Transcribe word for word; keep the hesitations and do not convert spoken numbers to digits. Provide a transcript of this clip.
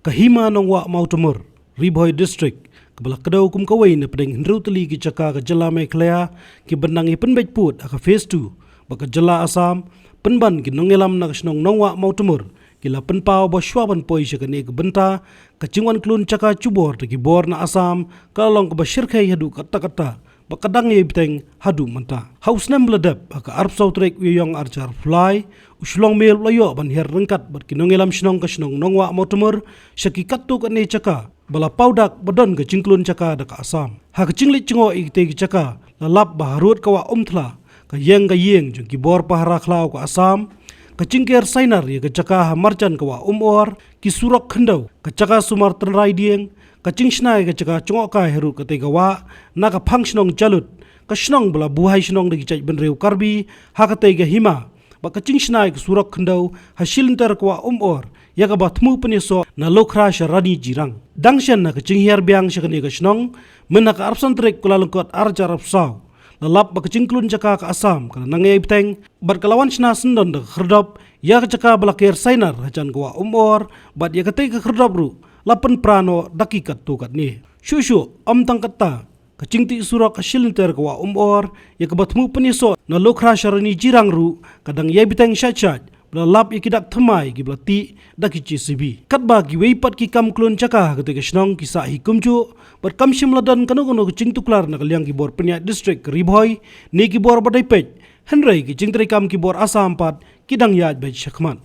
Ka Hima Nongwah Mawtamur, Ri Bhoi District, kaba la kdew kum kawei na pdeng hynriew tylli ki jaka ka jylla Meghalaya, kiban nang ïa pynbeit pud ha ka phase two, bad ka jylla Assam, pynban ki nongïalam na ka shnong Nongwah Mawtamur, ki la pynpaw ba shwa ban poi sha kane ka bynta, ka jingwan klun jaka jubor da ki bor na Assam, ka la long kaba shyrkhei haduh katta katta, bad ka dang ïai bteng haduh mynta. Ha u snem ba la dep, ha ka arphew saw tarik u Ïaïong arhajar arphew lai, u Shlong Mail u la ïoh ban hiar ryngkat bad ki nongïalam shnong ka shnong Nongwah Mawtamur, sha ki katto katne jaka, ba la paw dak ba don ka jingklun jaka da ka Assam. Ha ka jingleit jngoh ïa kitei ki jaka, la lap ba harud ka Wah Umthla, ka ïeng ka ïing jong ki bor pahara khlaw ka Assam, ka jingker sainar ïa ka jaka ha marjan ka Wah Umor, ki surok khyndew, ka jaka sumar tynrai dieng, ka jingshna ïa ka jaka jngohkai harud katei ka wah, na ka phang shnong Jalut, ka shnong ba la buhai shnong da ki jaitbynriew Karbi, ha katei ka hima, bad ka jingshna ïa ka surok khyndew, ha shilynter ka Wah Umor, ïa kaba thmu pynïasoh, na Lukhra Sharani Jirang. Dang shen ha ka jinghiar biang sha kane ka shnong, myn ha ka arphew san tarik Kyllalyngkot arhajar arphew saw, la lap ba ka jingklun jaka ka Assam, ka la nang ïai bteng, bad ka la wan shna syndon da ka khyrdop, ïa ka jaka ba la ker sainar, hajan ka Wah Umor, bad ïa katei ka khyrdop ruh, la pynpra noh da ki katto katne. Shuh shuh, ym tang katta, ka jingtih surok ha shilynter ka Wah Umor, ïa kaba thmu pynïasoh, na Lukhra Sharani Jirang ruh, ka dang ïai bteng shait shait, ba la lap ïa ki dak thymmai kiba la tih, da ki J C B. Katba kiwei pat ki kam klun jaka ha katei ka shnong ki sah hi kumjuh, bad kam shym la don kano kano ka jingtuklar na ka liang ki bor pynïaid district ka Ri Bhoi, ne ki bor ba dei peit, hynrei ki jingtreikam ki bor Assam pat, ki dang ïaid beit shakhmat.